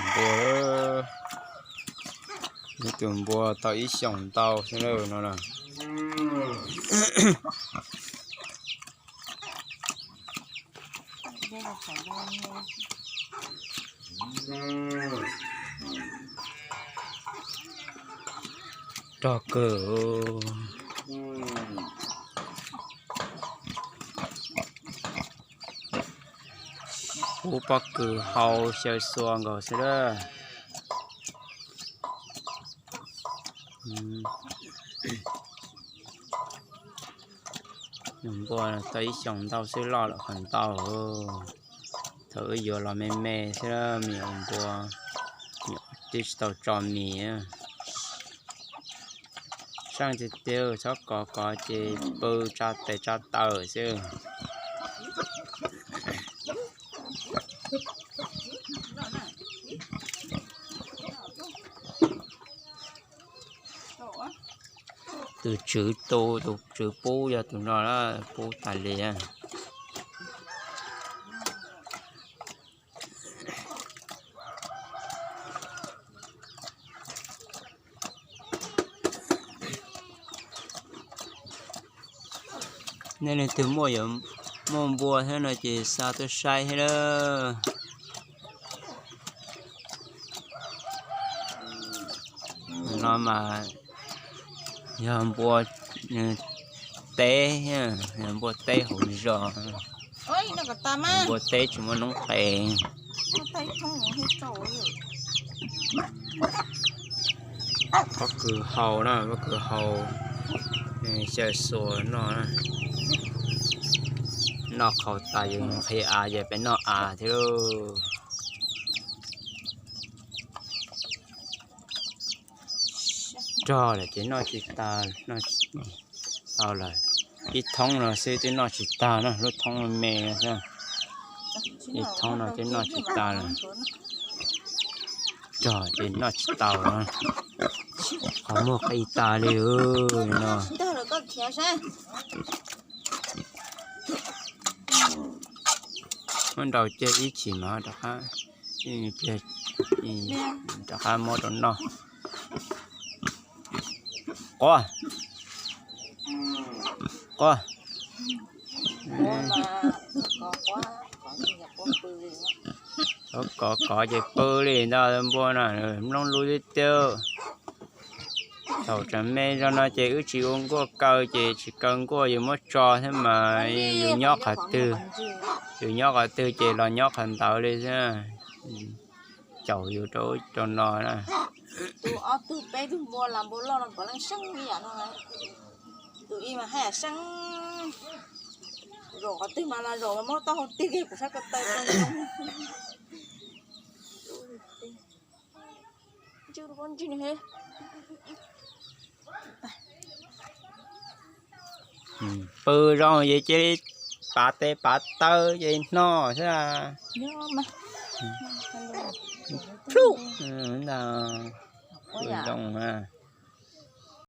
Npua, ib tug npua tau ib xyoos ntau xwb no na. Rog kawg. Pub pob kws hau xyaw xuas nkaus xwb lawm. Npua tau ib xyoos ntau xwb loj lawm qhov ntau. Thaum wb yuav los me me xwb me nyuam npua, twb tsis tau tso mis. Seej tiag tiag, txhob kov kov ces pw tsa tes tsa taw xwb. Tus tswv tu, tus tswv pub yog tus no, pub tas li. Nej leej twg muaj, muaj npua thiab no ces xa tuaj saib thiab lawm. No mas yog npua teb, npua teb hauv zos, npua teb tsis muaj noob qes. Pob kws hau na, pob kws hau, xyaw xuas noj. Noj qhau tas yus nqhis av ces peb noj av thiab lauj. Rog lawm ces noj tsis tag, noj tsis tau lawm. Ib thoob no xwb twb noj tsis tag na, lub thoob me me xwb. Ib thoob no twb noj tsis tag lawm. Rog ces noj tsis tau, qhov muag qis tas li no. Muab nrau ceg ib chim mas rov qab, rov qab muab rau noj. Quaj, quaj. Kov kov ces pw li ntag npua no, mloog lus tiag tiag. Thaum tseem me zog no ces wb tsis ua nkuaj kaw ces tsis kaw nkuaj, yus muab tso thiab mas yus nyob qhov twg, yus nyob qhov twg ces los nyob qhov ntawd li xwb. Caum yus rau ub rau no na. Tus ob tug peb tug npua los npua loj no puav leej seej ib yam no. Tus ib mas haj yam seej, zaum qhov twg mas los zaum los muab taub hau tig kiag kuv sab ko taw. Pw zoo ces cia li pav tes pav taw ces noj xwb. Plhuj, ntag, pw zoo na.